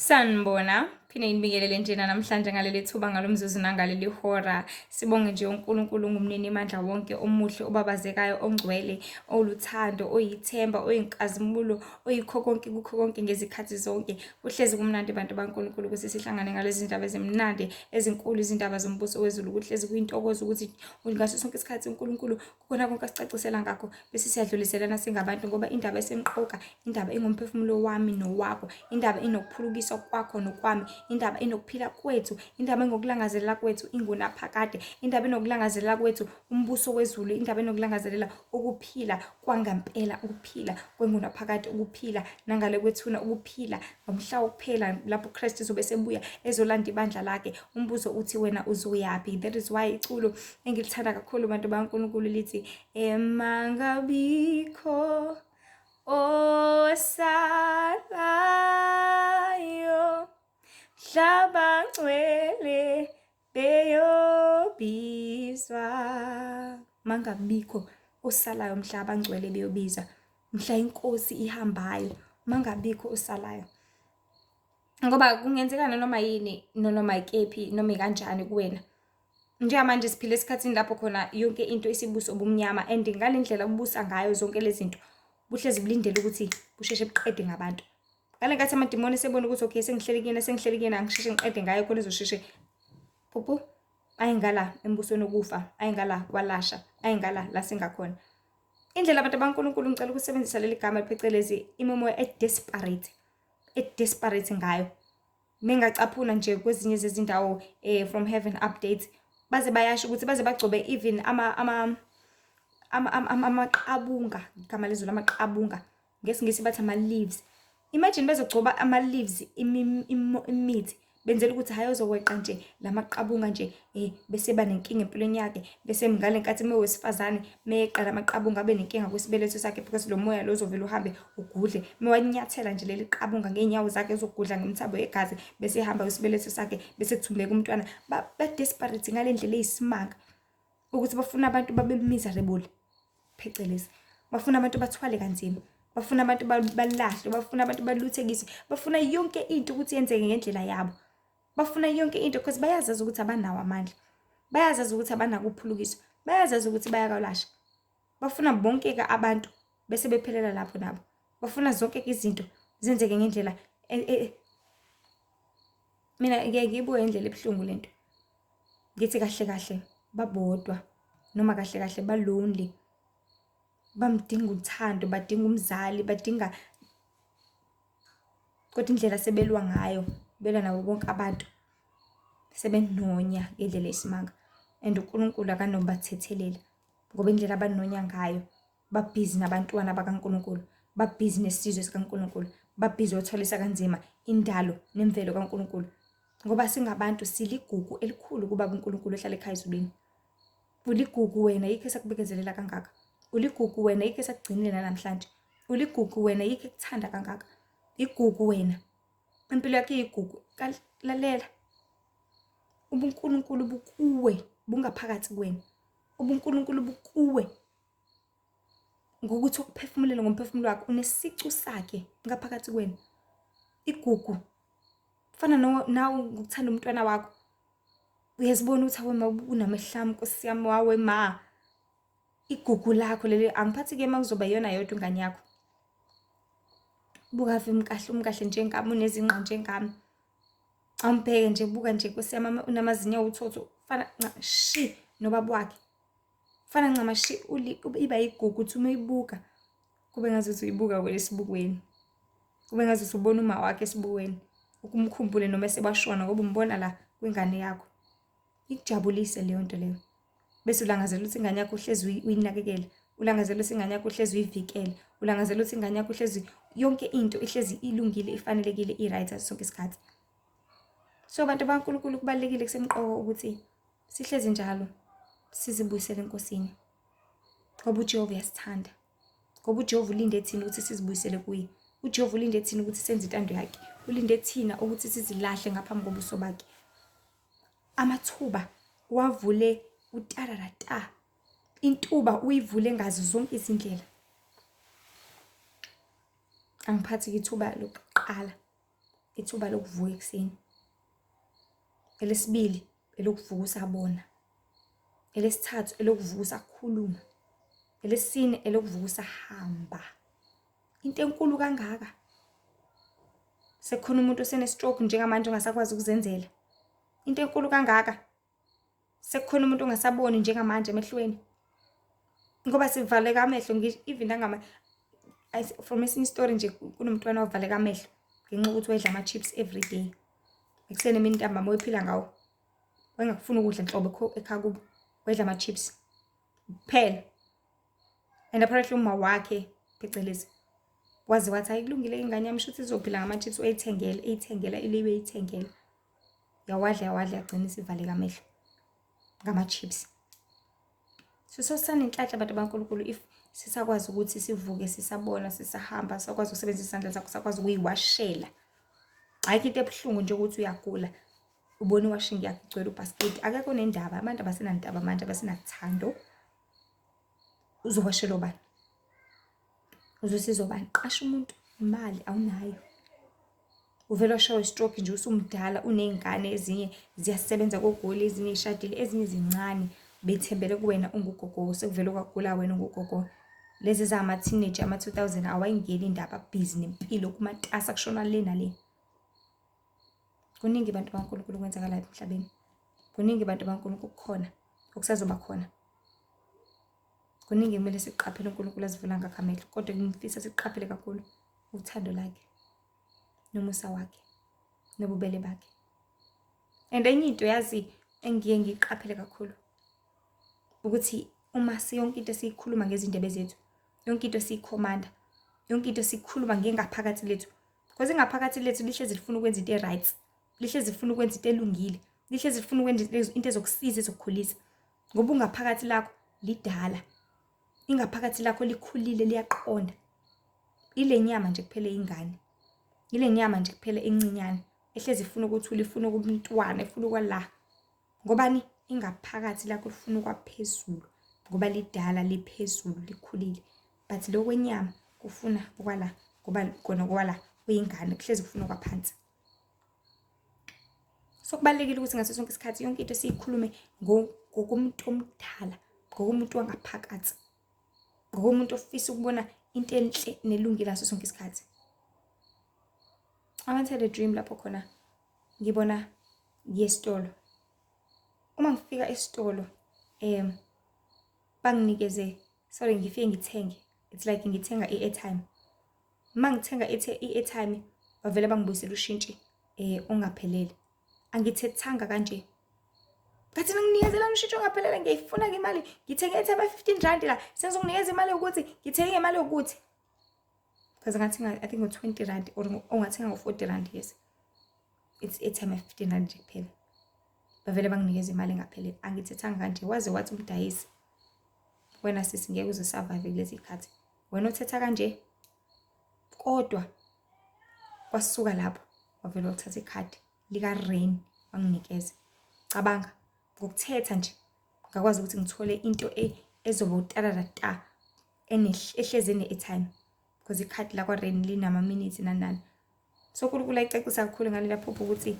Sanibona, phinde ngibingelele njena namhlanje ngaleli thuba ngalo mzuzu nangaleli hora. Sibonge nje uNkulunkulu ungumninimandla wonke omuhle obabazekayo ongcwele oluthando oyithemba oyinkazimulo oyikho konke kukho konke ngezikhathi zonke. Kuhlezi kumnandi bantu baNkulunkulu ukuthi sihlangane ngalezi ndaba ezimnandi ezinkulu izindaba zombuso wezulu. Kuhlezi kuyintokozo ukuthi ngaso sonke isikhathi uNkulunkulu Kukhona konke asicacisela ngakho bese siyadluliselana singabantu ngoba indaba esemqoka, indaba ingumphefumulo wami nowakho, indaba inokuphulukiswa kwakho nokwami, indaba inokuphila kwethu, indaba engokulangazelela kwethu ingunaphakade, indaba enokulangazelela kwethu umbuso wezulu, indaba enokulangazelela ukuphila kwangampela, ukuphila kwengunaphakade, ukuphila nangale kwethuna, ukuphila ngomhla wokuphela lapho uKristu ezobe esebuya ezolanda ibandla lakhe. Umbuzo uthi wena uzoyaphi? That is why iculo engilithanda kakhulu bantu baNkulunkulu lithi emangabikho osalayo mhlaba ngcwele beyobizwa mangabikho osalayo mhlaba ngcwele beyobizwa mhla inkosi ihambayo mangabikho osalayo ngoba kungenzeka noma yini noma ikephi noma ikanjani kuwena. Njengamanje siphila esikhathini lapho khona yonke into isibusa ubumnyama and ngale ndlela obubusa ngayo zonke lezi zinto buhlezi bulindele ukuthi busheshe buqede ngabantu. Ngale nkathi amadimoni esebona ukuthi okay sengihleli kuyena sengihleli kuyena angisheshe ngiqede ngayo khona ezosheshe pupu aye ngala embusweni wokufa aye ngala kwalasha aye ngala la singakhona. Indlela abantu abankulunkulu ngicela ukusebenzisa leli gama phecelezi imimoya e-desperate e-desperate ngayo. Mengacaphuna nje kwezinye zezindawo from Heaven Updates baze bayasho ukuthi baze bagcobe even ama ama amaqabunga igama lezulu amaqabunga ngesiNgisi bathi ama-leaves. Imagine bezogcoba ama-leaves imithi benzela ukuthi hhayi ozokweqa nje la maqabunga nje bese eba nenkinga empilweni yakhe bese ngale nkathi uma wesifazane meyeqa la maqabunga abe nenkinga kwisibeletho sakhe because lo moya lo uzovele uhambe ugudle mewanyathela nje leli qabunga ngey'nyawo zakhe ezogudla ngemithambo yegazi bese ehamba kwisibeletho sakhe bese kuthumbeka umntwana. Ba-desperate ngale ndlela eyisimanga ukuthi bafuna abantu babe miserable phecelezi bafuna abantu bathwale kanzima bafuna abantu balahlwe bafuna abantu baluthekiswe bafuna yonke into ukuthi yenzeke ngendlela yabo bafuna yonke into because bayazazi ukuthi abanawo amandla bayazazi ukuthi abanako ukuphulukiswa bayazazi ukuthi bayakalasha bafuna bonke-ke abantu bese bephelela lapho nabo bafuna zonke izinto zenzeke ngendlela e, e, e. Mina ngeke ngiyibuke indlela ebuhlungu lento. Ngithi kahle kahle babodwa noma kahle kahle ba-lonely. Bamdinga uthando, badinga umzali, badinga kodwa indlela sebelwa ngayo belwa nabo bonke abantu sebenonya ngendlela eyisimanga and uNkulunkulu akanobathethelela ngoba indlela abanonya ngayo babhizi nabantwana bakaNkulunkulu, babhizi nesizwe sikaNkulunkulu, babhizi othwalisa kanzima indalo nemvelo kaNkulunkulu. Ngoba singabantu siligugu elikhulu kubaba uNkulunkulu ohlala ekhaya ezulwini. Uligugu wena yikho esakubekezelela kangaka. Uligugu wena yikho esakugcinile namhlanje. Uligugu wena yikho ekuthanda kangaka. Igugu wena. Impilo yakho iyigugu. Lalela. UbuNkulunkulu bukuwe, bungaphakathi kuwena. UbuNkulunkulu bukuwe. Ngokuthi ukuphefumulela ngomphefumulo wakho unesicu sakhe ngaphakathi kwena. Igugu. Fana nawe ngokuthanda umntwana wakho. Uyazibona ukuthi awe ma unamehlamu Nkosi yami wawe ma. Igugu lakho leli angiphathi-ke uma kuzoba iyona yodwa ingane yakho. Buka ave umkahle umkahle njengami unezinqa njengami. Awumbheke nje buka nje Nkosi yami unamazinyo awuthotho fana shi nobaba wakhe. Fana ncamashi iba yigugu uthi uma uyibuka kube ngazuthi uyibuka wena esibukweni. Kube ngazuthi ubona uma wakhe esibukweni. Ukumkhumbule noma esebashona ngoba umbona la kwingane yakho. Ikujabulise leyo nto leyo. Bese ulangazela ukuthi ingane yakho uhlezi uyinakekele. Ulangazela ukuthi ingane yakho uhlezi uyivikele. Ulangazela ukuthi ingane yakho uhlezi yonke into ihlezi ilungile, ifanelekile, i-right ngaso sonke isikhathi. So bantu baNkulunkulu kubalulekile kusemqoka ukuthi sihlezi njalo sizibuyisele eNkosini ngoba uJehova uyasithanda ngoba uJehova ulinde thina ukuthi sizibuyisele kuye. UJehova ulinde thina ukuthi senze intando yakhe. Ulinde thina ukuthi sizilahle ngaphambi kobuso bakhe. Amathuba wavule utararata. Intuba uyivule ngazo zonke izindlela. Angiphathi ithuba lokuqala. Ithuba lokuvuka ekuseni. Elesibili elokuvuka usabona. Elesithathu elokuvuka usakhuluma. Elesine elokuvuka usahamba. Into enkulu kangaka. Sekukhona umuntu osene-stroke njengamanje ongasakwazi ukuzenzela. Into enkulu kangaka. Sekukhona umuntu ongasaboni njengamanje emehlweni. Ngoba sivaleka amehlo ngisho even nangama from esinye isitori nje kunomntwana ovaleka amehlo ngenxa yokuthi wayedla ama-chips every day. Ekuseni emini ntambama wayephila ngawo. Wayengakufuni ukudla nhlobo ekhaya kubo. Wayedla ama-chips kuphela. And apparently uma wakhe phecelezi waze wathi hayi kulungile ingane yami shuthi izophila ngama-chips wayithengela eyithengela iliwe eyithengela. Yawadla yawadla yagcina isivaleka amehlo ngama-chips. So sisanenhlanhla bantu baNkulunkulu if sisakwazi ukuthi sivuke sisabona sisahamba sakwazi ukusebenzisa izandla zakho sakwazi ukuyiwashela. Ayikho into ebuhlungu nje ukuthi uyagula ubona iwashing yakho igcwele ubhasikidi. Akekho onendaba, abantu abasenandaba manje abasenathando. Uzowashela obani? Uzosiza obani? Qasha umuntu, imali awunayo. Uvele washawa i-stroke nje usumdala uney'ngane ezinye ziyasebenza koGoli, ezinye y'shadile, ezinye zincane bethembele kuwena ungugogo sekuvele kwagula wena ungugogo. Lezi ezama-teenager ama-2000 awayingeni indaba busy nempilo kumatasa kushona le nale. Kuningi bantu baNkulunkulu okwenzakalayo emhlabeni. Kuningi bantu baNkulunkulu kukhona okusazoba khona. Kuningi kumele siqaphele uNkulunkulu asivula ngakho amehlo kodwa ngifisa siqaphele kakhulu uthando lakhe nomusa wakhe nobubele bakhe. And enye into yazi engiye ngiyiqaphele kakhulu ukuthi uma siyonke into esiyikhuluma ngezindebe zethu, yonke into esiyikhomanda, yonke into esiyikhuluma ngengaphakathi lethu, because ingaphakathi lethu lihlezi lifuna ukwenza into e-right, lihlezi lifuna ukwenza into elungile, lihlezi lifuna ukwenza into ezokusiza ezokukhulisa. Ngoba ungaphakathi lakho lidala, ingaphakathi lakho likhulile liyaqonda. Ile nyama nje kuphela eyingane, ile nyama nje kuphela encinyane ehlezi ifuna ukuthula, ifuna ukumntwana, ifuna ukwala. Ngobani? Ingaphakathi lakho lifuna ukwaphezulu ngoba lidala liphezulu likhulile. But lokwenyama kufuna ukwala ngoba kona kwala kuyingane kuhlezi kufuna okwaphansi. So kubalulekile ukuthi ngaso sonke isikhathi yonke into siyikhulume ngokomuntu omdala, ngokomuntu wangaphakathi, ngokomuntu ofisa ukubona into enhle nelungile ngaso sonke isikhathi. I once had a dream lapho khona ngibona ngiye esitolo. Uma ngifika esitolo banginikeze, sorry ngifike ngithenge, it's like ngithenga i-airtime. Uma ngithenga i-airtime bavele bangibuyisela ushintshi ongaphelele. Angithethanga kanje. Ngathi nginikezelani ushintshi ongaphelele ngiyayifuna-ke imali, ngithenge i-airtime ya-15 rand la, sengizonginikeza imali yokuthi ngithenge ngemali yokuthi. Because ngathenga I think ngo-20 rand or ongathenga ngo-40 rand yes. It's airtime ya-15 rand nje kuphela. Bavele banginikeza imali engaphelele. Angithethanga kanje waze wathi umdayisi, wena sisi ngeke uze usurvive kulezi khathi. Wena othetha kanje kodwa kwasuka lapho wavele wathatha ikhadi lika-Rain wanginikeza. Cabanga ngokuthetha nje ngakwazi ukuthi ngithole into ezoba utarara ta ehlezi ene-airtime because ikhadi lakwa-Rain linama-minutes nani nani. So uNkulunkulu ayicacisa kakhulu ngalela phupho ukuthi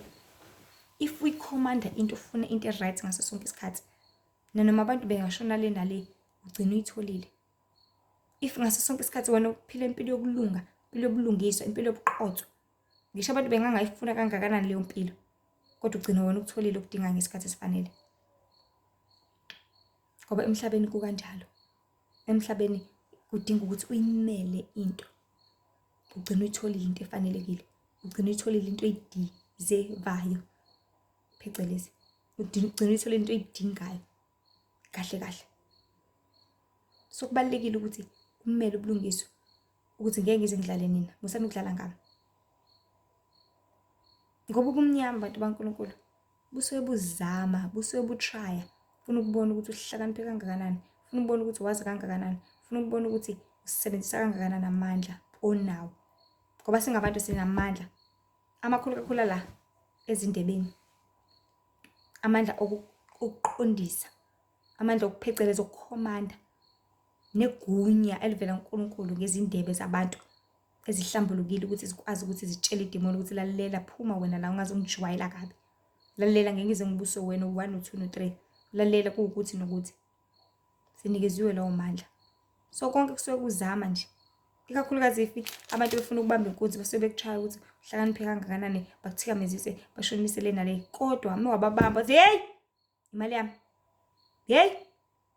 if uyikhomanda into ufuna into e-right ngaso sonke isikhathi nanoma abantu bengashona le nale ugcina uyitholile. If ngaso sonke isikhathi wena uphila impilo yokulunga, impilo yobulungiswa, impilo yobuqotho, ngisho abantu bengangayifuna kangakanani leyo mpilo kodwa ugcina wena ukutholile okudinga ngesikhathi esifanele. Ngoba emhlabeni kukanjalo. Emhlabeni kudinga ukuthi uyimele into. Ugcina uyitholile into efanelekile. Ugcina uyitholile into oyidizevayo phecelezi. Ugcina uyitholile into oyidingayo kahle kahle. So kubalulekile ukuthi umele ubulungiswa ukuthi ngeke ngize ngidlale nina, musani ukudlala ngami. Ngoba ubumnyama bantu baNkulunkulu busuke buzama, busuke butraya, ufuna ukubona ukuthi uhlakaniphe kangakanani, ufuna ukubona ukuthi wazi kangakanani, ufuna ukubona ukuthi usebenzisa kangakanani amandla onawo. Ngoba singabantu sinamandla amakhulu kakhulu la ezindebeni. Amandla okuqondisa, amandla okupheceleza, okukhomanda negunya elivela kuNkulunkulu ngezindebe zabantu. ezihlambulukile ukuthi zikwazi ukuthi zitshele idimoni ukuthi lalela, phuma wena la, ungaze ungijwayela kabi. Lalela, ngeke ngize ngibuse wena u-1 no-2 no-3. Lalela kuwukuthi nokuthi. Sinikeziwe lawo mandla. So konke kusuke kuzama nje. Ikakhulukazi if abantu befuna ukubamba inkunzi basuke bekuchaya ukuthi uhlakaniphe kangakanani, bakuthikamezise, bashonise le nale. Kodwa uma wababamba uthi hey, imali yami. Hey,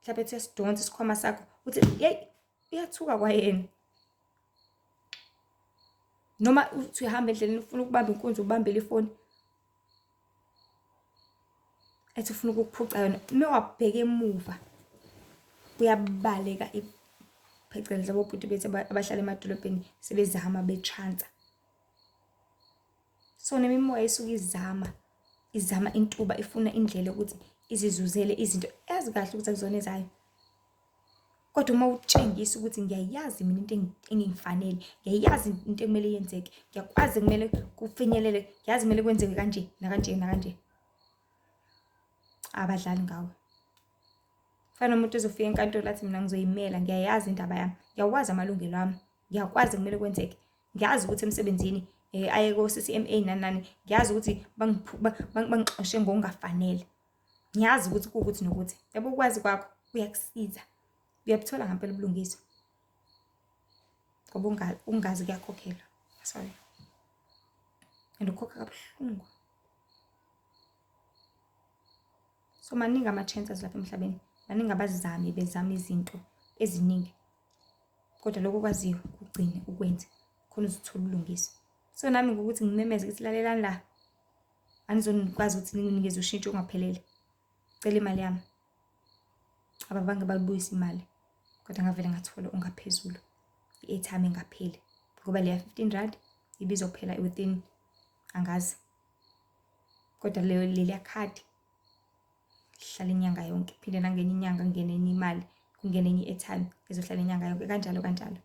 mhlawumbe ethi uyasidonsa isikhwama sakho uthi hey, uyathuka kwayena. Noma uthi uyahamba endleleni ufuna ukubamba inkunzi ubambele ifoni. Ethi ufuna ukukuphuca yona, uma wabheka emuva uyabaleka phecelezi abobhuti bethu abahlala emadolobheni sebezama bechansa. So nemimoya isuke izama, izama intuba, ifuna indlela yokuthi izizuzele izinto yazi kahle ukuthi akuzona ezayo. Kodwa uma utshengisa ukuthi ngiyayazi mina into engingifanele, ngiyayazi into ekumele yenzeke, ngiyakwazi kumele kufinyelele, ngiyazi kumele kwenzeke kanje nakanje nakanje. Abadlali ngawe. Fana nomuntu ozofika enkantolo athi mina ngizoyimela, ngiyayazi indaba yami, ngiyawazi amalungelo ami, ngiyakwazi kumele kwenzeke. Ngiyazi ukuthi emsebenzini aye ko-C_C_M_A nani nani, ngiyazi ukuthi bangixoshe ngokungafanele. Ngiyazi ukuthi kuwukuthi nokuthi. Yabo ukwazi kwakho kuyakusiza. Uyabuthola ngempela ubulungiswa. Ngoba ungazi kuyakhokhelwa. Sorry. And ukhokha kabuhlungu. So maningi ama-chances lapha emhlabeni. Baningi abazami bezama izinto eziningi. Kodwa lokho okwaziyo kugcine ukwenze khona uzothola ubulungiswa. So nami ngokuthi ngimemeze ngithi lalelani la, anizokwazi ukuthi ninginikeze ushintsho ongaphelele. Cela imali yami. Ababange bayibuyise imali. Kodwa ngavele ngathola ongaphezulu. I-airtime engapheli. Ngoba leya 15 rand ibizophela within angazi. Kodwa leyo leliya khadi hlala inyanga yonke, phinde nangenye inyanga kungene enye imali, kungene enye i-airtime ezohlala inyanga yonke, kanjalo kanjalo.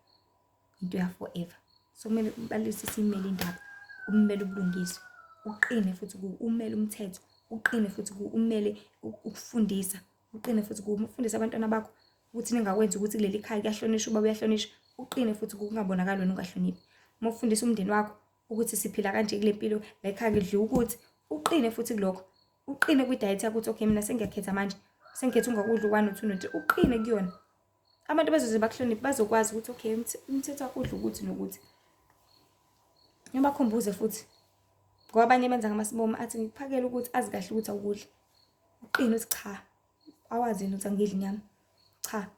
Into ya forever. So kumele ubalise simele indaba, umele ubulungiswa, uqine futhi umele umthetho, uqine futhi umele ukufundisa, uqine futhi ufundise abantwana bakho ukuthi ningakwenzi ukuthi kuleli khaya kuyahlonishwa, ubaba uyahlonishwa, uqine futhi kungabonakali wena ungahloniphi. Uma ufundisa umndeni wakho ukuthi siphila kanje kule mpilo, la ekhaya kudliwa ukuthi, uqine futhi kulokho, uqine kwi-diet yakho ukuthi okay mina sengiyakhetha manje, sengikhetha ungakudla u-one no-two no-three, uqine kuyona. Abantu bazoze bakuhloniphe, bazokwazi ukuthi okay umthetho wakho udla ukuthi nokuthi. Ngibakhumbuze futhi ngoba abanye benza ngamasibomu athi ngikuphakele ukuthi azi kahle ukuthi awukudli. Uqine uthi cha, awazi yini ukuthi angidli inyama. Cha,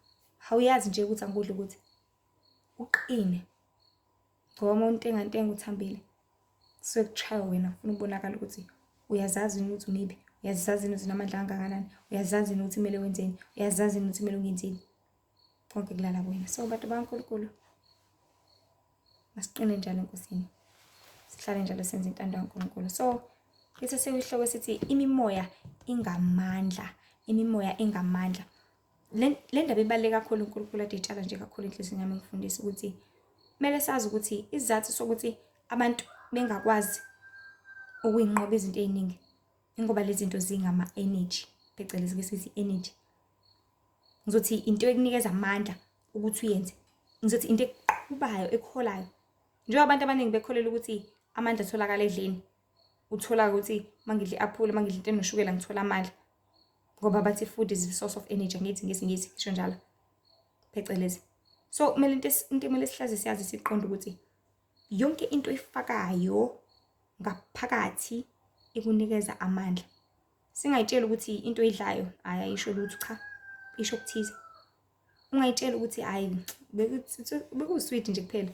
awuyazi nje ukuthi angikudli ukuthi. Uqine. Ngoba uma untengantenga uthambile, kusuke kushaywa wena ufuna ukubonakala ukuthi uyazazi yini ukuthi umiphi, uyazazi yini ukuthi unamandla kangakanani, uyazazi yini ukuthi kumele wenzeni, uyazazi yini ukuthi kumele ungenzeni. Konke kulala kuwena. So bantu bakaNkulunkulu, masiqine njalo eNkosini. Sihlale njalo senze intando kaNkulunkulu. So lesi sekuyihloko esithi imimoya ingamandla, imimoya ingamandla. Le ndaba ibaluleke kakhulu, uNkulunkulu ade itshala nje kakhulu enhliziyweni yami ngifundisa ukuthi kumele sazi ukuthi isizathu sokuthi abantu bengakwazi ukuyinqoba izinto ey'ningi ingoba lezi zinto zingama-energy, phecelezi ke sithi energy. Ngizothi into ekunikeza amandla ukuthi uyenze, ngizothi into ekuqhubayo, ekuholayo. Njengoba abantu abaningi bekholelwa ukuthi amandla atholakala edleni, uthola ukuthi uma ngidla i-aphula, uma ngidla into enoshukela ngithola amandla. Ngoba bathi food is the source of energy, angithi ngesiNgisi ngisho njalo, phecelezi. So kumele into kumele sihlaze siyazi siqonde ukuthi yonke into oyifakayo ngaphakathi ikunikeza amandla. Singayitsheli ukuthi into oyidlayo hhayi ayisho lutho, cha, isho okuthize. Ungayitsheli ukuthi hhayi bekuwuswidi nje kuphela.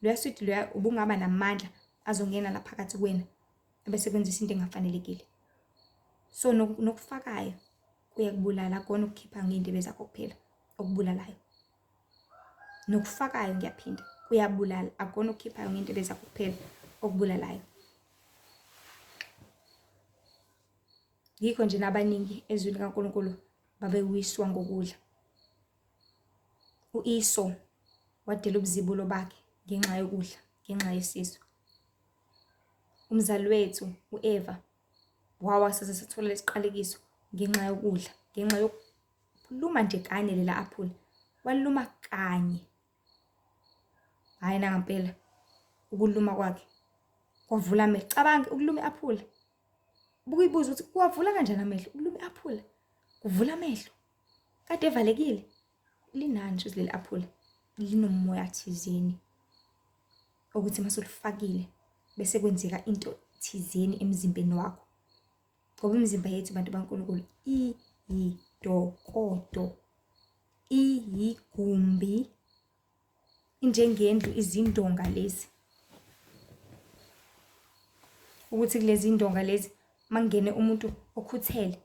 Loya swidi loya ubungaba namandla azongena la phakathi kuwena ebese kwenzisa into engafanelekile. So nokufakayo kuyakubulala, akukona ukukhipha ngey'ndebe zakho kuphela okubulalayo. Nokufakayo ngiyaphinda kuyabulala, akukona ukukhiphayo ngey'ndebe zakho kuphela okubulalayo. Yikho nje nabaningi ezwini likaNkulunkulu babewiswa ngokudla. U-Esau wadela ubuzibulo bakhe ngenxa yokudla, ngenxa yesisu. Umzali wethu u-Eva wawa saze sathola lesiqalekiso ngenxa yokudla, ngenxa yokuluma nje kanye lela aphula. Waluma kanye. Hhayi nangampela Ukuluma kwakhe kwavula amehlo. Cabanga ukuluma i-aphula. Bukuyibuza ukuthi kuwavula kanjani amehlo? Ukuluma i-aphula kuvula amehlo. Kade evalekile. Linani nje leli aphula linomoya thizeni ukuthi masulifakile bese kwenzeka into thizeni emzimbeni wakho. Ngoba imizimba yethu bantu baNkulunkulu iyidokodo, iyigumbi, injengendlu izindonga lezi. Ukuthi kulezi ndonga lezi makungene umuntu okhuthele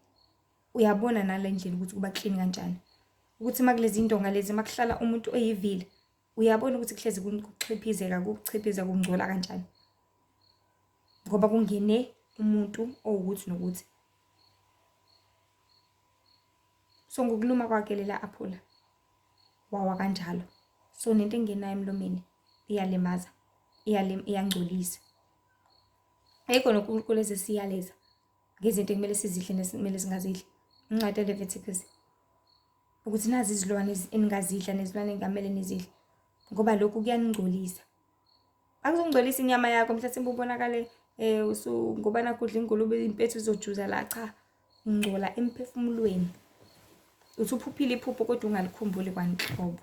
uyabona nale ndlela ukuthi kuba clean kanjani. Ukuthi makulezi ndonga lezi makuhlala umuntu oyivila uyabona ukuthi kuhlezi kuxhiphizeka kuchiphiza kungcola kanjani. Ngoba kungene umuntu owukuthi nokuthi. So ngokuluma kwakhe lela aphula wawa kanjalo. So nento engenayo emlomeni iyalimaza, iyangcolisa. Ayikho noNkulunkulu ezesiyaleza ngezinto ekumele sizidle nesimele singazidli. Incwadi yeLeviticus ukuthi nazi izilwane eningazidla nezilwane engamele nizidle ngoba lokhu kuyaningcolisa. Akuzongcolisa inyama yakho mhlasimbe ubonakale um usu ngoba nakhu udla ingulube impethu izojuza la cha ungcola emphefumulweni. Uthi uphuphile iphupho kodwa ungalikhumbuli kwanhlobo.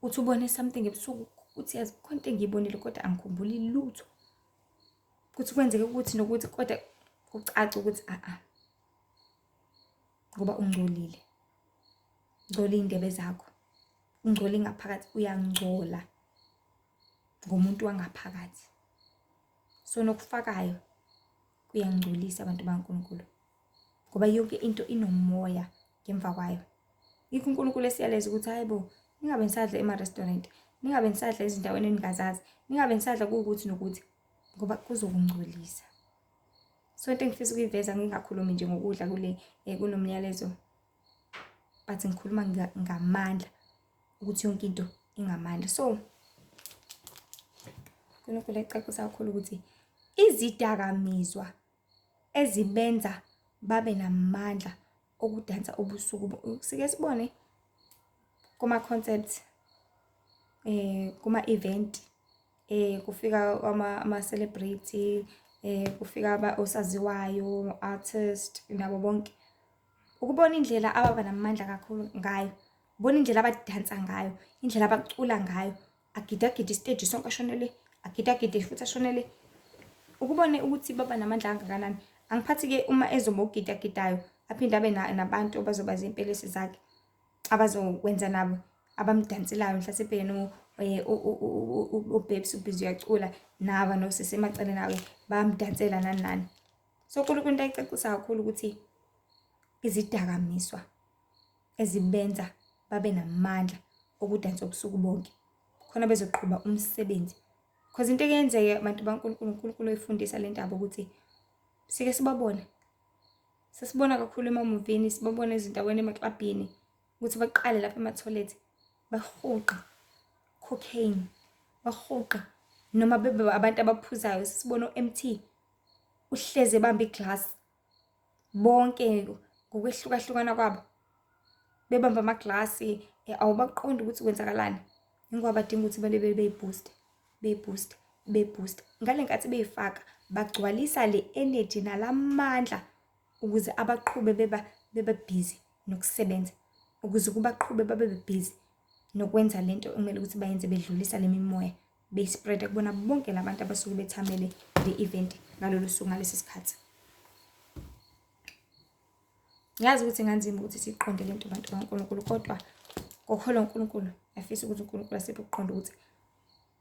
Uthi ubone something ebusuku uthi yazi kukhona into engiyibonile kodwa angikhumbuli lutho. Kuthi kwenzeke ukuthi nokuthi kodwa kucace ukuthi a-a ngoba ungcolile. Ungcola iy'ndebe zakho, ungcola ingaphakathi, uyangcola ngomuntu wangaphakathi. So nokufakayo kuyangcolisa abantu bakaNkulunkulu ngoba yonke into inomoya ngemva kwayo. Yikho uNkulunkulu esiyaleza ukuthi hayi bo, ningabe nisadla ema-restaurant, ningabe nisadla ezindaweni eningazazi, ningabe nisadla kuwukuthi nokuthi ngoba kuzokungcolisa. So into engifisa ukuyiveza ngingakhulumi nje ngokudla kule kulo myalezo but ngikhuluma ngamandla ukuthi yonke into ingamandla. So uNkulunkulu ecacisa kakhulu ukuthi izidakamizwa ezibenza babe namandla okudansa ubusuku sike sibone kuma-concept kuma-event kufika ama-celebrity kufika osaziwayo artist nabo bonke. Ukubona indlela ababa namandla kakhulu ngayo, ubona indlela abadansa ngayo, indlela abacula ngayo, agidagide isiteji sonke ashone le, agidagide futhi ashone le. Ukubone ukuthi baba namandla kangakanani. Angiphathi-ke uma ezoba ogidagidayo aphinde abe nabantu abazoba zimpelesi zakhe abazokwenza nabo abamdanselayo mhlasimpe yena uBabes ubhizi uyacula naba nosisi emaceleni akhe bayamdansela nani nani. So uNkulunkulu into ayicacisa kakhulu ukuthi izidakamizwa ezibenza babe namandla okudansa ubusuku bonke khona bezoqhuba umsebenzi. Cause into eyenzeka abantu baNkulunkulu, uNkulunkulu oyifundisa le ndaba ukuthi sike sibabone, sesibona kakhulu emamuvini, sibabona ezindaweni emaklabhini ukuthi baqale lapha emathoyilethi bahuqe cocaine, bahuqe noma bebe abantu abaphuzayo. Sesibona o-M_T uhlezi ebambe iglasi bonke ngokwehlukahlukana kwabo bebamba amaglasi awubaqondi ukuthi kwenzakalani. Yingoba badinga ukuthi bebe beyibhusta, beyibhusta, beyibhusta. Ngale nkathi beyifaka bagcwalisa le energy nalamandla ukuze abaqhube beba bebe busy nokusebenza, ukuze kubaqhube babe busy nokwenza lento ekumele ukuthi bayenze bedlulisa le mimoya beyispreada kubona bonke labantu abasuke bethamele le event ngalolu suku ngalesi sikhathi. Ngiyazi ukuthi inganzima ukuthi siyiqonde lento bantu bakaNkulunkulu kodwa ngokukholwa uNkulunkulu ngiyafisa ukuthi uNkulunkulu asiphe ukuqonda ukuthi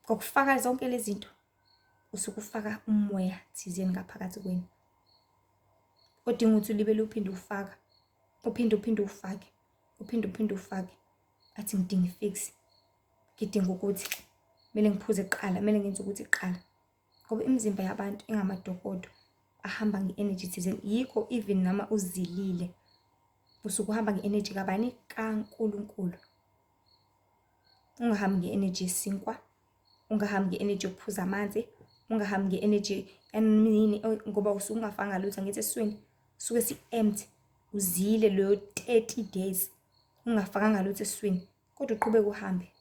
ngokufaka zonke lezi zinto usuke ufaka umoya thizeni ngaphakathi kwenu odinga ukuthi ulibele uphinde ufaka uphinde uphinde ufake uphinde uphinde ufake athi ngidinga i-fix ngidinga ukuthi kumele ngiphuze kuqala kumele ngenze ukuthi kuqala ngoba imizimba yabantu ingamadokodo ahamba nge-energy thizeni yikho even noma uzilile usuke uhamba nge-energy kabani kaNkulunkulu ungahambi nge-energy yesinkwa ungahambi nge-energy yokuphuza amanzi ungahambi nge-energy yanini ngoba usuke ungafanga lutho angithi esiswini suke si-empty uzile leyo 30 days ungafakanga lutho esiswini kodwa uqhubeke uhambe.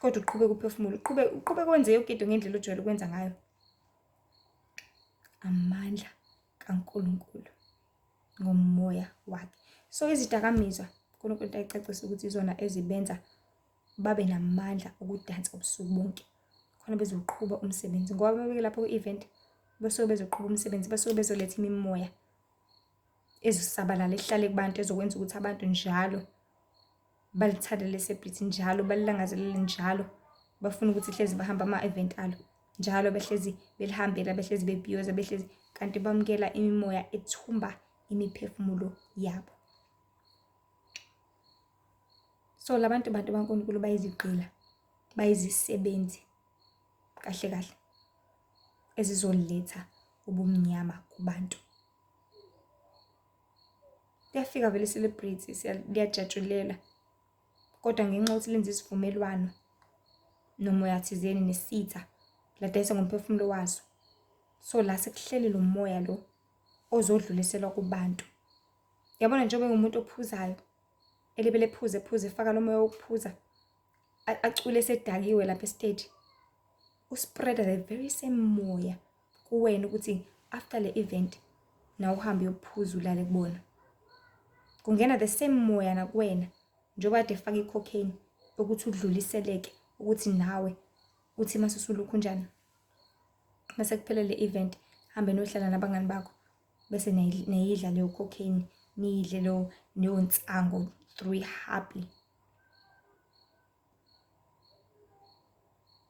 Kodwa uqhubeke uphefumule, uqhubeke uqhubeke wenze yonke into ngendlela ojwayele ukwenza ngayo. Amandla kaNkulunkulu ngomoya wakhe. So izidakamizwa uNkulunkulu into ayicacisa ukuthi izona ezibenza babe namandla okudansa ubusuku bonke khona bezoqhuba umsebenzi ngoba uma belapho kwi-event basuke bezoqhuba umsebenzi, basuke bezoletha imimoya ezosabalala ihlale kubantu ezokwenza ukuthi abantu njalo balithande le celebrity njalo balilangazelele njalo bafuna ukuthi hlezi bahamba ama-event alo njalo behlezi belihambela behlezi bebhiyoza behlezi kanti bamukela imimoya ethumba imiphefumulo yabo. So labantu bantu baNkulunkulu bayizigqila, bayizisebenzi kahle kahle ezizoletha ubumnyama kubantu. Liyafika vele i-celebrity liyajatshulela kodwa ngenxa yokuthi lenza isivumelwano nomoya thizeni nesitha ladayisa ngomphefumulo waso. So la sekuhleli lo moya lo ozodluliselwa kubantu. Yabona njengoba engumuntu ophuzayo elibele ephuza ephuza efaka lo moya wokuphuza acule esedakiwe lapha esiteji uspreada the very same moya kuwena ukuthi after le event nawe uhambe uyophuza ulale kubona. Kungena the same moya nakuwena njengoba kade efaka i-cocaine ukuthi udluliseleke ukuthi nawe uthi mase usulukhu njani mase kuphele le event hambe nohlala nabangani bakho bese niyidla leyo cocaine niyidle leyo leyo nsango through happy.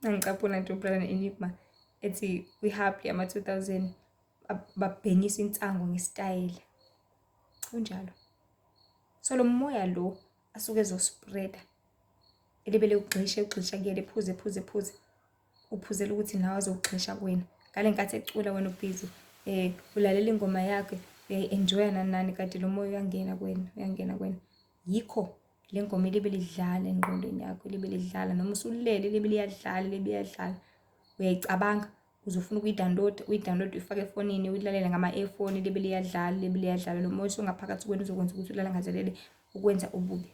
Ngicaphuna nje uBrian Enigma ethi kwi-Hub yama-2000 babhenyisa insangu ngesitayela. Kunjalo. So lo moya lo asuke ezospreada elibele ugxishe ugxisha kuyena ephuze ephuze ephuze uphuzela ukuthi nawe azogxisha kuwena ngale nkathi ecula wena ubhizi um ulalela ingoma yakhe uyayi-enjoya nani nani kanti lo moya uyangena kuwena uyangena kuwena yikho Le ngoma ilibe lidlala engqondweni yakho, ilibe lidlala noma usulele ilibe liyadlala, ilibe liyadlala. Uyayicabanga uze ufuna ukuyi-download, uyi-download uyifake efonini uyilalele ngama-earphone ilibe liyadlala, ilibe liyadlala. Lo moya osungaphakathi kwena uzokwenza ukuthi ulalangazelele ukwenza ububi.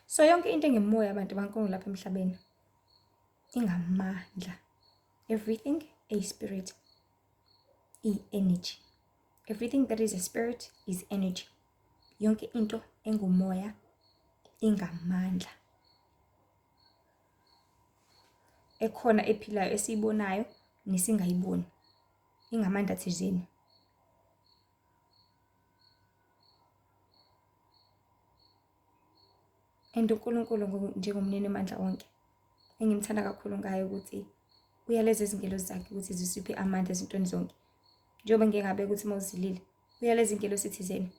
So yonke into engemoya abantu baNkulunkulu lapha emhlabeni ingamandla. Everything a spirit, i-energy. Everything that is a spirit is energy. Yonke into engumoya ingamandla. Ekhona ephilayo esiyibonayo nesingayiboni. Ingamandla thizeni. And uNkulunkulu njengomnini mandla onke engimthanda kakhulu ngaye ukuthi uyaleza izingelosi zakhe ukuthi zisiphe amandla ezintweni zonke. Njengoba ngike ngabeka ukuthi uma uzilile uyaleza ingelosi thizeni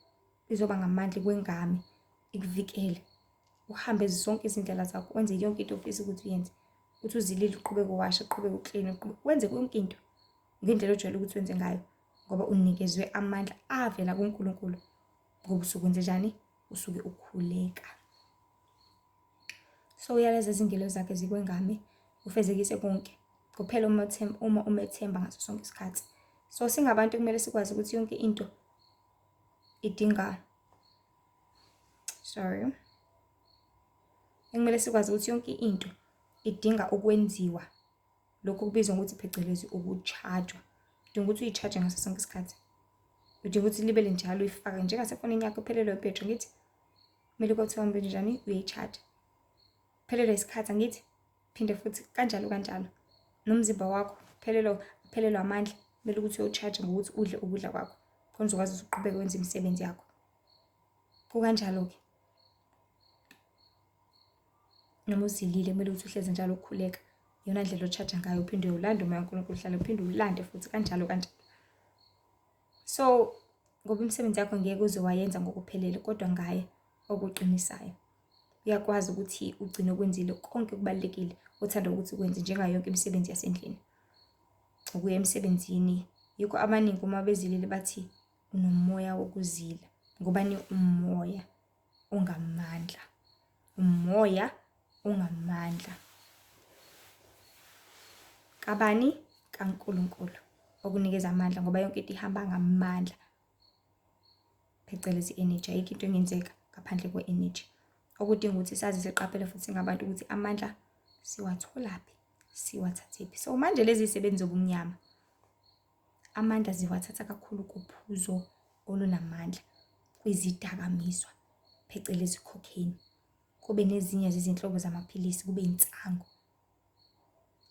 izoba ngamandla ikwengame ikuvikele uhambe zonke izindlela zakho wenze yonke into ofisa ukuthi uyenze. Uthi uzilile uqhubeke uwashe uqhubeke ukline wenze yonke into ngendlela ojwayele ukuthi wenze ngayo ngoba unikezwe amandla avela kuNkulunkulu ngoba usuke wenze njani usuke ukhuleka. So uyaleza izingelosi zakhe zikwengame ufezekise konke kuphela uma uthemba uma umethemba ngaso sonke isikhathi. So singabantu kumele sikwazi ukuthi yonke into idinga sorry ekumele sikwazi ukuthi yonke into idinga ukwenziwa lokhu kubizwa ngokuthi phecelezi ukuchajwa udinga ukuthi uyi-charge ngaso sonke isikhathi udinga ukuthi libele njalo uyifake njengasefonini yakho iphelelwe ibhetri ngithi kumele ukuthi uhambe njani uyayi-charge phelelwa isikhathi angithi phinde futhi kanjalo kanjalo nomzimba wakho phelelwa phelelwa amandla kumele ukuthi uyowu-charge ngokuthi udle ukudla kwakho khona uzokwazi ukuthi uqhubeke wenze imisebenzi yakho kukanjalo-ke noma uzilile kumele ukuthi uhlezi njalo ukhuleka iyona ndlela o-charge ngayo uphinde uyolanda umoya kaNkulunkulu uhlale uphinde ulande futhi kanjalo kanjalo so ngoba imisebenzi yakho ngeke uze wayenza ngokuphelele kodwa ngaye okuqinisayo uyakwazi ukuthi ugcine ukwenzile konke okubalulekile othanda ukuthi ukwenze njengayo yonke imisebenzi yasendlini ukuya emsebenzini yikho abaningi uma bezilile bathi unomoya wokuzila ngobani umoya ongamandla umoya ongamandla kabani kaNkulunkulu okunikeza amandla ngoba yonke into ihamba ngamandla phecelezi energy ayikho into engenzeka ngaphandle kwe-energy. Okudinga ukuthi sazi siqaphele futhi singabantu ukuthi amandla siwatholaphi, siwathathephi. So manje lezi zisebenzi zobumnyama amandla ziwathatha kakhulu kuphuzo olunamandla, kwizidakamizwa phecelezi cocaine, kube nezinye zezinhlobo zamaphilisi, kube insangu.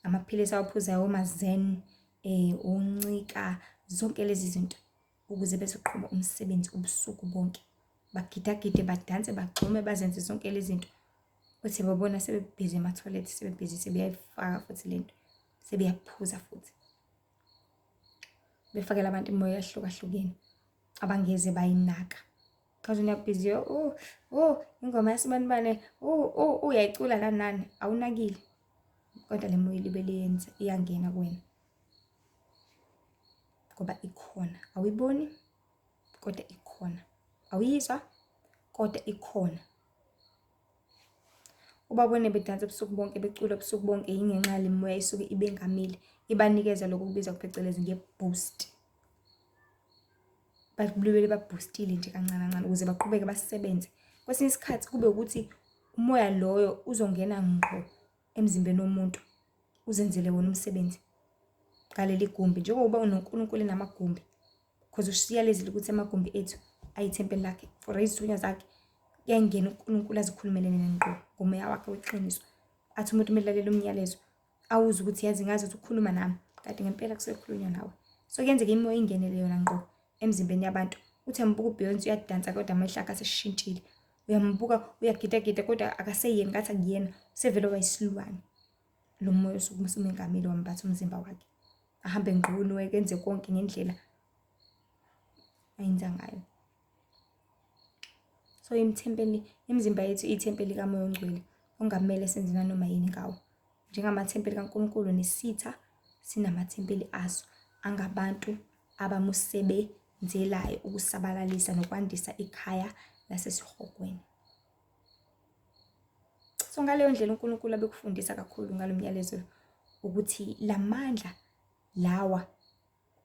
Amaphilisi awaphuzayo oma-Zen, oncika, zonke lezi zinto ukuze bezoqhuba umsebenzi ubusuku bonke. Bagidagide, badanse, bagxume, bazenze zonke lezi zinto. Uthi babona sebebhizi emathoyilethi, sebebhizi sebeyayifaka futhi le nto, sebeyaphuza futhi. Befakela abantu imimoya ehlukahlukene abangeze bayinaka. Kaze uniyabhizi, oh, oh, ingoma yasibanibane, oh, oh, uyayicula nani nani, awunakile. Kodwa le moya libe liyenza iyangena kuwena. Ngoba ikhona. Awuyiboni kodwa ikhona. Awuyizwa kodwa ikhona. Ubabone bedansa ubusuku bonke, becula ubusuku bonke, yingenxa yale mimoya isuke ibengamile, ibanikeza lokhu okubizwa phecelezi nge-boost. Balibele babhustile nje kancane kancane ukuze baqhubeke basebenze. Kwesinye isikhathi kube ukuthi umoya loyo uzongena ngqo emzimbeni womuntu, uzenzele wona umsebenzi ngaleli gumbi. Njengoba unoNkulunkulu enamagumbi, because usiyalezile ukuthi amagumbi ethu ayithempeli lakhe for izithunywa zakhe, kuyangena uNkulunkulu azikhulumele ngqo ngomoya wakhe weqiniso. Athi umuntu uma elalela umyalezo awuzwe ukuthi yazi ngazi ukuthi ukhuluma nami, kanti ngempela kusuke kukhulunywa nawe. So kuyenzeka imimoya ingenele yona ngqo emzimbeni yabantu. Uthi uyambuka uBeyonce uyadansa kodwa amehlo akhe aseshintshile. Uyambuka uyagidagida kodwa akaseyena, ngathi akuyena, usevele wayisilwane. Lo moya osuke usumengamile wambatha umzimba wakhe. Ahambe ngqunu enze konke ngendlela ayenza ngayo. So imithempeli, imizimba yethu iyithempeli likaMoya oNgcwele ongamele senze nanoma yini ngawo. Njengamathempeli kaNkulunkulu nesitha sinamathempeli aso angabantu abamusebenzelayo ukusabalalisa nokwandisa ikhaya lasesihogweni. So ngaleyo ndlela uNkulunkulu abekufundisa kakhulu ngalo myalezo ukuthi lamandla lawa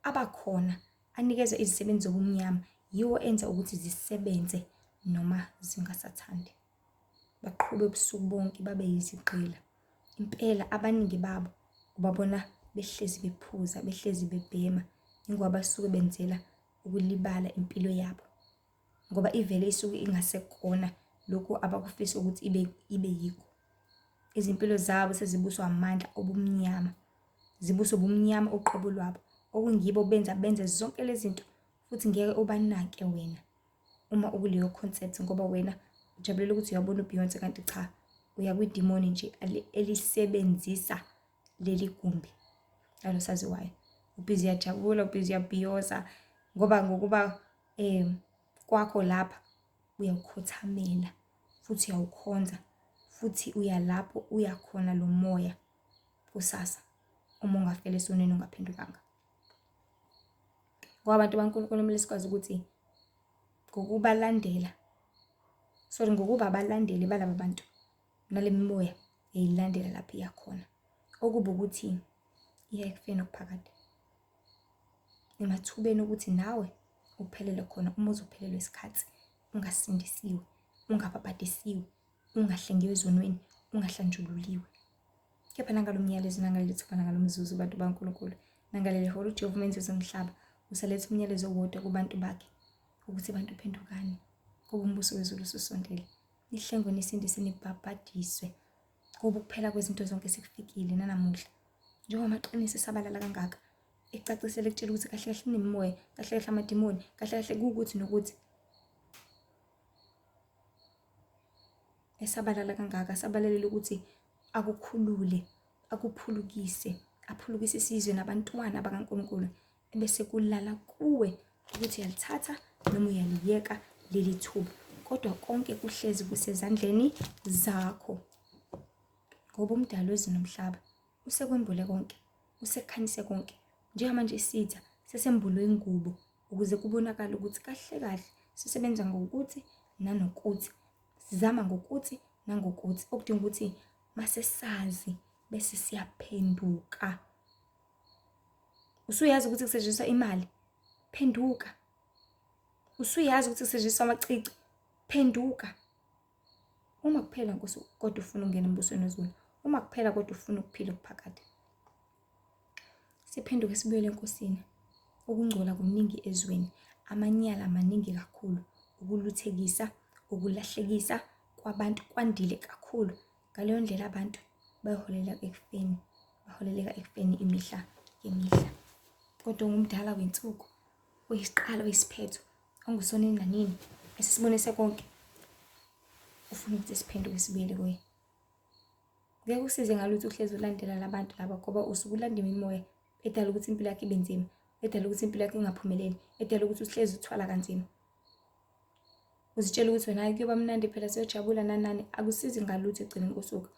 abakhona anikezwa izisebenzi zobumnyama yiwo enza ukuthi zisebenze noma zingasathandi. Baqhube ubusuku bonke babe yizigqila. Impela abaningi babo ubabona behlezi bephuza, behlezi bebhema, ingoba basuke benzela ukulibala impilo yabo. Ngoba ivele isuke ingasekona lokhu abakufisa ukuthi ibe ibe yikho. Izimpilo zabo sezibuswa amandla obumnyama. Zibuswa ubumnyama uqobo lwabo, okungibo benza benze zonke lezi zinto futhi ngeke ubanake wena uma ukuleyo concept ngoba wena ujabulela ukuthi uyabona uBeyonce kanti cha uya kwidimoni nje elisebenzisa leli gumbi lalo saziwayo. Ubhizi uyajabula, ubhizi uyabhiyoza ngoba ngokuba kwakho lapha uyawukhothamela futhi uyawukhonza futhi uya lapho uya khona lo moya kusasa uma ungafela esonweni ungaphendukanga. Ngoba abantu baNkulunkulu kumele sikwazi ukuthi ngokubalandela, sorry, ngokuba abalandeli balaba bantu nale mimoya yayilandela lapho iya khona. Okubi ukuthi iya ekufeni okuphakade. Emathubeni okuthi nawe uphelele khona uma uzophelelwa isikhathi ungasindisiwe, ungabhabhadisiwe, ungahlengiwe ezonweni, ungahlanjululiwe. Kepha nangalo myalezo, nangaleli thuba, nangalo mzuzu, bantu baNkulunkulu, nangaleli hora uJehova umenzi wezomhlaba usaletha umyalezo owodwa kubantu bakhe ukuthi bantu phendukani ngoba umbuso wezulu ususondele. Nihlengwe, nisindiswe, nibhabhadiswe ngoba ukuphela kwezinto zonke sekufikile nanamuhla. Njengoba amaqiniso esabalala kangaka, ekucacisela ekutshela ukuthi kahle kahle kunemimoya, kahle kahle amadimoni, kahle kahle kuwukuthi nokuthi. Esabalala kangaka, asabalalela ukuthi akukhulule, akuphulukise, aphulukise isizwe nabantwana bakaNkulunkulu, ebese kulala kuwe ukuthi uyalithatha noma uyaliyeka leli thuba. Kodwa konke kuhlezi kusezandleni zakho. Ngoba uMdali wezulu nomhlaba usekwembule konke, usekhanyise konke. Njengamanje isitha sesembulwe ingubo ukuze kubonakale ukuthi kahle kahle sisebenza ngokuthi nanokuthi, sizama ngokuthi nangokuthi. Okudinga ukuthi masesazi bese siyaphenduka. Usuyazi ukuthi kusetshenziswa imali, phenduka. Usuyazi ukuthi kusetshenziswa amacici, phenduka. Uma kuphela Nkosi kodwa ufuna ukungena embusweni wezulu. Uma kuphela kodwa ufuna ukuphila okuphakade. Siphenduke sibuyele eNkosini. Ukungcola kuningi ezweni, amanyala maningi kakhulu, ukuluthekisa, ukulahlekisa kwabantu kwandile kakhulu. Ngaleyo ndlela abantu bayoholela ekufeni, baholeleka ekufeni imihla ngemihla. Kodwa ungumdala wensuku, uyisiqalo, uyisiphetho, ongusonini nanini, esisibonise konke. Ufuna ukuthi siphenduke sibuyele kuye. Ngeke usize ngalutho uhlezi ulandela labantu laba ngoba usuke ulanda imimoya edala ukuthi impilo yakho ibe nzima, edala ukuthi impilo yakho ingaphumeleli, edala ukuthi uhlezi uthwala kanzima. Uzitshela ukuthi wena hayi kuyoba mnandi phela siyojabula nani nani, akusizi ngalutho ekugcineni kosuku.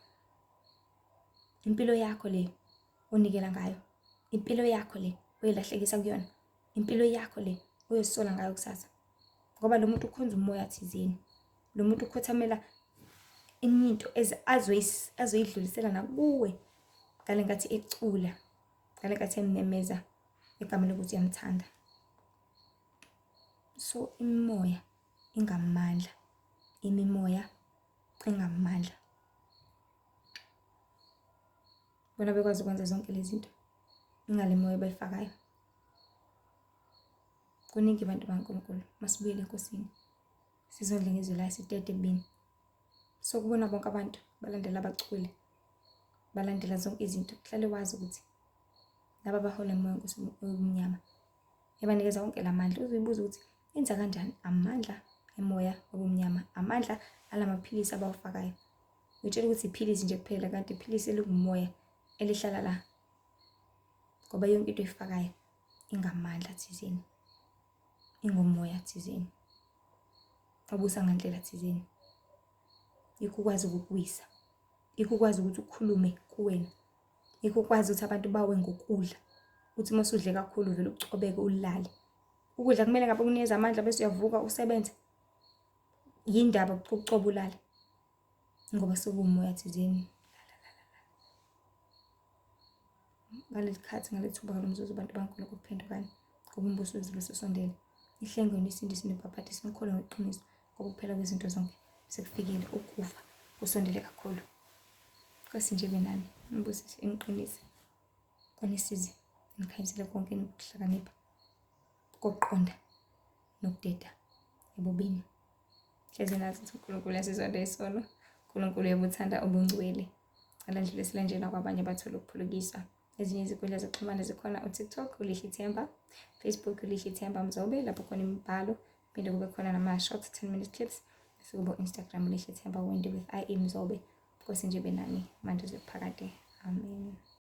Impilo yakho le onikela ngayo, impilo yakho le oyilahlekisa kuyona, impilo yakho le oyozisola ngayo kusasa. Ngoba lo muntu ukhonza umoya thizeni, lo muntu ukhothamela enye into azoyidlulisela nakuwe ngale nkathi ecula, ngale nkathi ememeza egameni lokuthi uyamthanda. So imimoya ingamandla, imimoya ingamandla. Bona bekwazi ukwenza zonke lezi zinto ingale moya abayifakayo. Kuningi bantu baNkulunkulu, masibuyele eNkosini. Sizondle ngezwi layo sitete ebini. So kubona bonke abantu balandela abaculi, balandela zonke izinto. Kuhlale wazi ukuthi laba bahola moya Nkosi obumnyama. Yabanikeza wonke la mandla. Uzoyibuza ukuthi enza kanjani amandla emoya obumnyama, amandla alamaphilisi abawafakayo. Ngitshela ukuthi iphilisi nje kuphela kanti iphilisi elingumoya elihlala la. Ngoba yonke into oyifakayo ingamandla thizeni, ingomoya thizeni, obusa ngandlela thizeni. Yikho ukwazi ukukuwisa, yikho ukwazi ukuthi ukhulume kuwena, yikho ukwazi ukuthi abantu bawe ngokudla. Uthi uma usudle kakhulu uvele ucobeke ulale. Ukudla kumele ngabe kunikeza amandla bese uyavuka usebenze. Yindaba ukucoba ulale ngoba sekuwumoya thizeni. Ngaleli khathi ngaleli thuba ngalo mzuzu abantu baNkulunkulu phendukani ngoba umbuso wezulu ususondele. Ihlengwe nisindiswe nibhabhadiswe nikholwe ngeqiniso ngoba ukuphela kwezinto zonke sekufikile ukufa kusondele kakhulu. Nkosi nje benani nibusise iniqinise anisize inikhanyisele konke nikuhlakanipha kokuqonda nokudeda ebubini. Hlezi nazi ukuthi uNkulunkulu uyasizonda isono, uNkulunkulu uyabuthanda ubungcwele. Cela ndlulisele nje nakwabanye bathole ukuphulukiswa. Ezinye izinkundla zokuxhumana zikhona uTikTok uLihle Themba, Facebook uLihle Themba Mzobe lapho khona imibhalo, phinde kube khona nama-short 10 minute clips bese kuba u-Instagram uLihle Themba Wendy with I Mzobe. Nkosi nje benani manje kuze kuphakade. Amen.